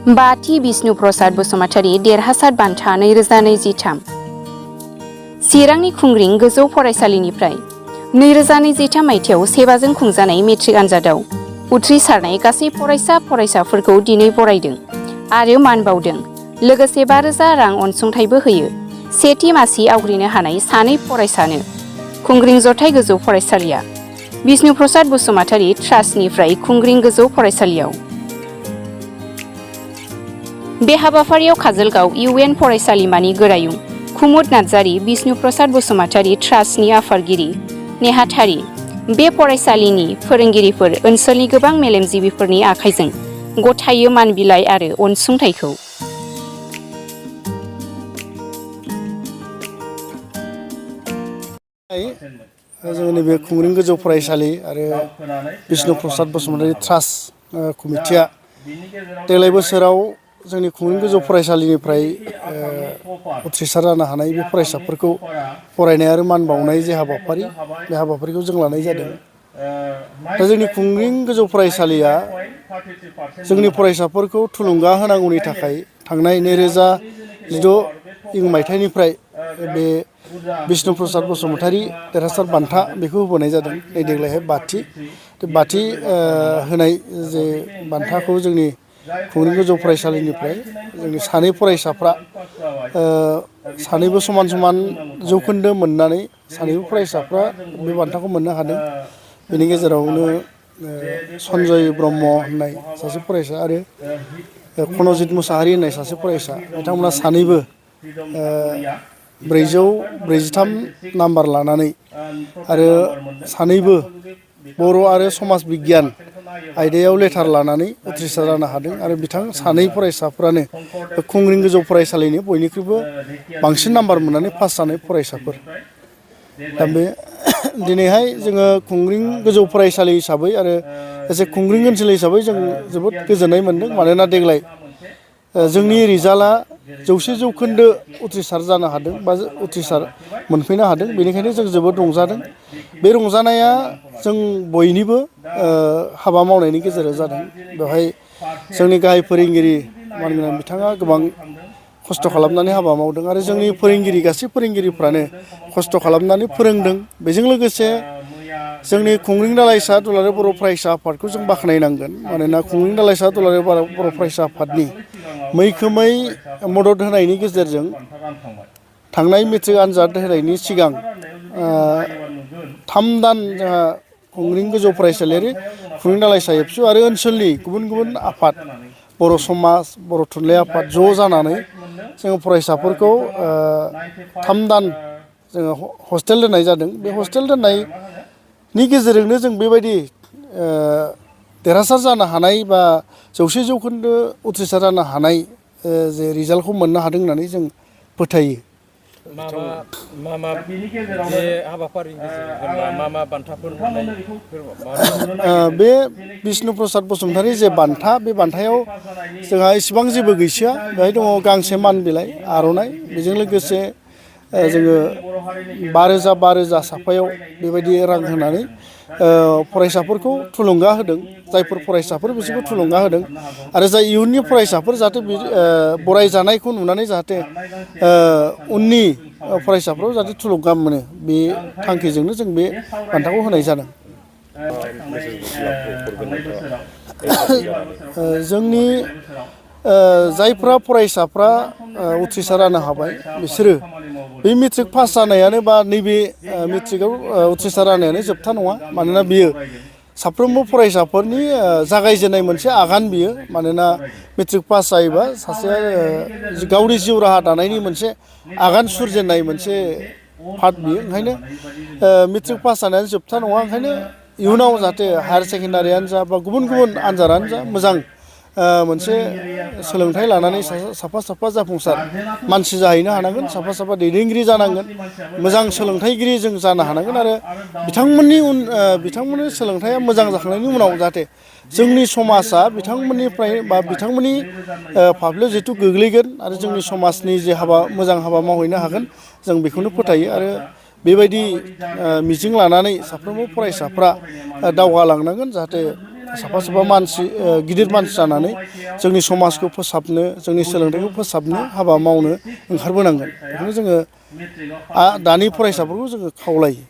बाथि बिष्णु प्रसाद बसुमतारी देरहासार बान्था 2023 चिरांनि खुंग्रिं गोजौ फरायसालिनिफ्राय 2023 मायथाइयाव सेबाजों खुंजानाय मेट्रिक आनजादाव उथ्रिसारनाय गासै फरायसाफोरखौ दिनै बरायदों आरो मान बावदों। लोगोसे 5,000 रां अनसुंथाइबो होयो। सेथि मासि आवग्रिनो हानाय सानै फरायसानो खुंग्रिं जथाइ गोजौ फरायसालिया बिष्णु प्रसाद बसुमतारी ट्रास्टनिफ्राय खुंग्रिं गोजौ फरायसालियाव। बे हाबाफारियाव काजलगाव UN फरायसालिमानि गोरायुं कुमुद नार्जारी, बिष्णु प्रसाद बसुमतारी ट्रास्टनि आफादगिरि नेहाथारि, बे फरायसालिनि फोरोंगिरिफोर, ओनसोलनि गोबां मेलेमजिबिफोरनि आखाइजों गथायो मान बिलाइ आरो अनसुंथाइखौ। जोंनि बे खुंग्रिं गोजौ फरायसालि आरो बिष्णु प्रसाद बसुमतारी ट्रास्ट कमिटिया देग्लाय बोसोराव जोंनि खुंग्रिं गोजौ फरायसालिनिफ्राय उथ्रिसार जानो हानाय बे फरायसाफोरखौ फरायनाय आरो मान बावनाय जे हाबाफारि, बे हाबाफारिखौ जों लानाय जादों। दा जोंनि खुंग्रिं गोजौ फरायसालिया जोंनि फरायसाफोरखौ थुलुंगा होनांगौनि थाखाय थांनाय 2016 मायथाइनिफ्राय बे बिष्णु प्रसाद बसुमतारी देरहासार बान्था बेखौ होबोनाय जादों। देग्लायहाय बाथि होनाय जे बान्थाखौ जोंनि खुंग्रिं गोजौ फरायसालिनिफ्राय जोंनि सानै फरायसाफ्रा सानैबो समान जौखोन्दो मोननानै सानैबो फरायसाफ्रा बे बान्थाखौ मोननो हादों। बेनि गेजेरावनो सन्जय ब्रह्म होननाय सासे फरायसा आरो कनजित मुसाहारि होननाय सासे फरायसा, बिथांमोना सानैबो 443 नाम्बार लानानै आरो सानैबो बर' आरो समाज बिगियान आयदायाव लेटार लानानै उथ्रिसार जानो हादों आरो बिथां सानै फरायसाफ्रानो खुंग्रिं गोजौ फरायसालिनि बयनिख्रुइबो बांसिन नाम्बार मोननानै पास जानाय फरायसाफोर। दा बे दिनैहाय जोङो खुंग्रिं गोजौ फरायसालि हिसाबै आरो एसे खुंग्रिं ओनसोल हिसाबै जों जोबोद गोजोननाय मोनदों। मानोना देग्लाय जोंनि रिजाल्टआ 100% उथ्रिसार जानो हादों बा उथ्रिसार मोनफैनो हादों। बेनिखायनो जों जोबोद रंजादों। बे रंजानाया जों बयनिबो हाबा मावनायनि गेजेरजों जादों। बेवहाय जोंनि गाहाय फोरोंगिरि मानगोनां बिथाङा गोबां खस्थ' खालामनानै हाबा मावदों आरो जोंनि गासै फोरोंगिरिफ्रानो खस्थ' खालामनानै फोरोंदों। बेजों लोगोसे जोंनि खुंग्रिं दालाइसा दुलाराय बर' फरायसा आफादखौ जों बाख्नायनांगोन। मानोना खुंग्रिं दालाइसा दुलाराय बर' फरायसा आफादनि मैखोमै मदद होनायनि गेजेरजों थांनाय मेट्रिक आनजाद होनायनि सिगां 3 दान जोंहा खुंग्रिं गोजौ फरायसालियारि, खुंग्रिं दालाइसा एबसु आरो ओनसोलनि गुबुन आफाद, बर' समाज, बर' थुनलाइ आफाद ज' जानानै जोङो फरायसाफोरखौ 3 दान जोङो हस्टेल दोननाय जादों। बे हस्टेल दोननायनि गेजेरजोंनो जों बेबायदि देरहासार जानो हानाय बा 100% उथ्रिसार जानो हानाय जे रिजाल्टखौ मोननो हादों होननानै जों फोथायो। मा बे हाबाफारिनि गेजेरजों मा बान्थाफोर बे बिष्णु प्रसाद बसुमतारी जे बान्था, बे बान्थायाव जोंहा इसिबां जेबो गैसोआ। बेहाय दङ गांसे मान बिलाइ, आर'नाइ, बेजों लोगोसे जोङो 5,000 साफायाव बेबायदि रां होनानै फरायसाफोरखौ थुलुंगा होदों। जायफोर फरायसाफोर बिसोरखौ थुलुंगा होदों आरो जाय इयुननि फरायसाफोर जाहाथे बरायजानायखौ नुनानै जाहाथे उननि फरायसाफ्राव जाहाथे थुलुंगा मोनो, बे थांखिजोंनो जों बे बान्थाखौ होनाय जादों। जोंनि जायफ्रा फरायसाफ्रा उथ्रिसार जानो हाबाय बिसोरो बे मेट्रिक पास जानायानो बा नैबे मेट्रिकआव उथ्रिसार जानायानो जोबथा नङा। मानोना बियो साफ्रोमबो फरायसाफोरनि जागायजेननाय मोनसे आगान बियो। मानोना मेट्रिक पास जायोबा सासेया गावनि जिउ राहा दानायनि मोनसे आगान सुरजेननाय मोनसे पार्ट बियो। ओंखायनो मेट्रिक पास जानायानो जोबथा नङा। ओंखायनो इयुनाव जाहाथे हायार सेकेन्डारियानो जा बा गुबुन आनजादानो जा मोजां मोनसे सोलोंथाइ लानानै साफा जाफुंसार मानसि जाहैनो हानांगोन, साफा दैदेनगिरि जानांगोन, मोजां सोलोंथाइगिरि जों जानो हानांगोन आरो बिथांमोननि सोलोंथाइया मोजां जाखांनायनि उनाव जाहाथे जोंनि समाजा बिथांमोननिफ्राय बा बिथांमोननि फाफ्लियाव जिहेथु गोग्लैगोन आरो जोंनि समाजनि जे मोजां हाबा मावहैनो हागोन, जों बेखौनो फोथायो। आरो बेबायदि मिजिं लानानै साफ्रोमबो फरायसाफ्रा दावगालांनांगोन, जाहाथे साफा साफा मानसि गिदिर मानसि जानानै जोंनि समाजखौ फोसाबनो जोंनि सोलोंथाइखौ फोसाबनो हाबा मावनो ओंखारबोनांगोन बेखौनो जोङो दानि फरायसाफोरखौ जोङो खावलायो।